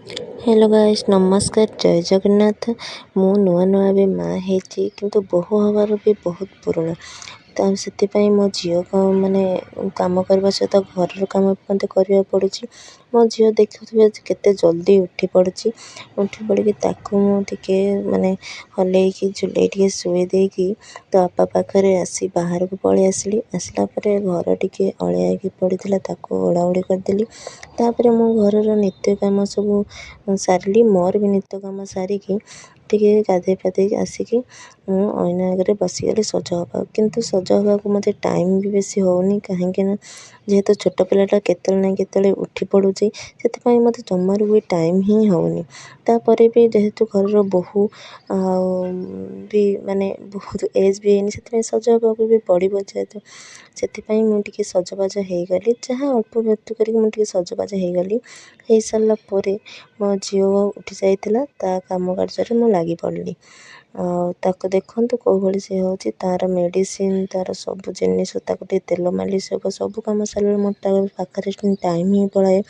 Hello guys, ନମସ୍କାର, ଜୟ ଜଗନ୍ନାଥ। ମୁଁ ନୂଆ ନୂଆ ଏବେ ମା' ହେଇଛି, କିନ୍ତୁ ବୋହୂ ହେବାର ବି ବହୁତ ପୁରୁଣା। ତ ସେଥିପାଇଁ ମୋ ଝିଅକୁ ମାନେ କାମ କରିବା ସହିତ ଘରର କାମ ବି ମୋତେ କରିବାକୁ ପଡ଼ୁଛି। ମୋ ଝିଅ ଦେଖୁଥିବେ କେତେ ଜଲ୍ଦି ଉଠି ପଡ଼ୁଛି। ଉଠି ପଡ଼ିକି ତାକୁ ମୁଁ ଟିକେ ମାନେ ହଲେଇକି ଝୁଲେଇ ଟିକେ ଶୁଏଇ ଦେଇକି ତା ବାପା ପାଖରେ ଆସି ବାହାରକୁ ପଳେଇ ଆସିଲି। ଆସିଲା ପରେ ଘର ଟିକେ ଅଳିଆ ହେଇକି ପଡ଼ିଥିଲା, ତାକୁ ଓଳାଓଳି କରିଦେଲି। ତାପରେ ମୁଁ ଘରର ନିତ୍ୟ କାମ ସବୁ ସାରିଲି। ମୋର ବି ନିତ୍ୟ କାମ ସାରିକି ଟିକେ ଗାଧୋଇ ପାଧୋଇକି ଆସିକି ମୁଁ ଅଇନା ଆଗରେ ବସିଗଲି ସଜ ହେବାକୁ। କିନ୍ତୁ ସଜ ହେବାକୁ ମୋତେ ଟାଇମ୍ ବି ବେଶୀ ହେଉନି, କାହିଁକିନା ଯେହେତୁ ଛୋଟ ପିଲାଟା କେତେବେଳେ ନା କେତେବେଳେ ଉଠି ପଡ଼ୁଛି, ସେଥିପାଇଁ ମୋତେ ଜମାରୁ ବି ଟାଇମ୍ ହିଁ ହେଉନି। ତାପରେ ବି ଯେହେତୁ ଘରର ବୋହୂ ଆଉ ବି ମାନେ ବହୁତ ଏଜ୍ ବି ହେଇନି, ସେଥିପାଇଁ ସଜ ହେବାକୁ ବି ପଡ଼ିବ ଯେହେତୁ, ସେଥିପାଇଁ ମୁଁ ଟିକେ ସଜବାଜ ହେଇଗଲି। ଯାହା ଅଳ୍ପ ବହୁତ କରିକି ମୁଁ ଟିକେ ସଜବାଜ ହେଇଗଲି। ହେଇସାରିଲା ପରେ ମୋ ଝିଅ ଉଠି ଯାଇଥିଲା, ତା କାମ କାର୍ଯ୍ୟରେ ମୁଁ ଲାଗିପଡ଼ିଲି। ଆଉ ତାକୁ ଦେଖନ୍ତୁ କେଉଁ ଭଳି ସେ ହେଉଛି। ତା'ର ମେଡ଼ିସିନ୍, ତା'ର ସବୁ ଜିନିଷ, ତାକୁ ଟିକେ ତେଲ ମାଲିସ ହେବ, ସବୁ କାମ ସାରିଲା ମୋର ତା ପାଖରେ ଟାଇମ୍ ହିଁ ପଳାଏ।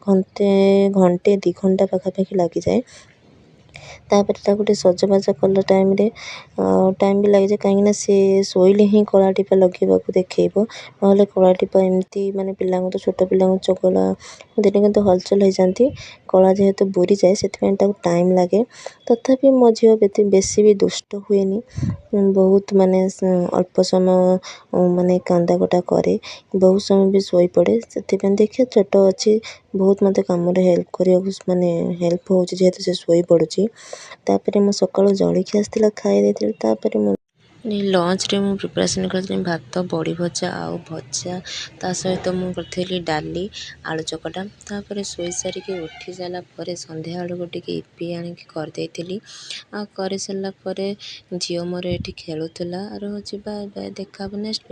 ଘଣ୍ଟେ ଘଣ୍ଟେ 2 ଘଣ୍ଟା ପାଖାପାଖି ଲାଗିଯାଏ। ତାପରେ ତାକୁ ଟିକେ ସଜବାଜ କଲା ଟାଇମ୍ରେ ଟାଇମ୍ ବି ଲାଗିଯାଏ, କାହିଁକିନା ସେ ଶୋଇଲେ ହିଁ କଳା ଟିପା ଲଗେଇବାକୁ ଦେଖେଇବ। ନହେଲେ କଳା ଟିପା ଏମିତି ମାନେ ପିଲାଙ୍କୁ ତ ଛୋଟ ପିଲାଙ୍କୁ ଚଗଲା ଦିନେ କିନ୍ତୁ ହଲଚଲ ହେଇଯାନ୍ତି, କଳା ଯେହେତୁ ବୁରିଯାଏ, ସେଥିପାଇଁ ତାକୁ ଟାଇମ୍ ଲାଗେ। ତଥାପି ମୋ ଝିଅ ବେଶୀ ବି ଦୁଷ୍ଟ ହୁଏନି। ବହୁତ ମାନେ ଅଳ୍ପ ସମୟ ମାନେ କାନ୍ଦାକଟା କରେ, ବହୁତ ସମୟ ବି ଶୋଇପଡ଼େ। ସେଥିପାଇଁ ଦେଖିବା ଛୋଟ ଅଛି, ବହୁତ ମୋତେ କାମରେ ହେଲ୍ପ କରିବାକୁ ମାନେ ହେଲ୍ପ ହେଉଛି, ଯେହେତୁ ସେ ଶୋଇପଡ଼ୁଛି। ତାପରେ ମୁଁ ସକାଳୁ ଜଳଖିଆ ଆସିଥିଲା, ଖାଇ ଦେଇଥିଲି। ତାପରେ ମୁଁ ଲଞ୍ଚରେ ମୁଁ ପ୍ରିପାରେସନ୍ କରିଥିଲି ଭାତ, ବଡ଼ି ଭଜା ଆଉ ଭଜା। ତା ସହିତ ମୁଁ କରିଥିଲି ଡାଲି, ଆଳୁ ଚକଟା। ତାପରେ ଶୋଇ ସାରିକି ଉଠି ସାରିଲା ପରେ ସନ୍ଧ୍ୟାବେଳକୁ ଟିକେ ଇପି ଆଣିକି କରିଦେଇଥିଲି। ଆଉ କରିସାରିଲା ପରେ ଝିଅ ମୋର ଏଠି ଖେଳୁଥିଲା। ରହୁଛି, ବାଏ ବାଏ, ଦେଖା ହେବ ନେକ୍ସଟ।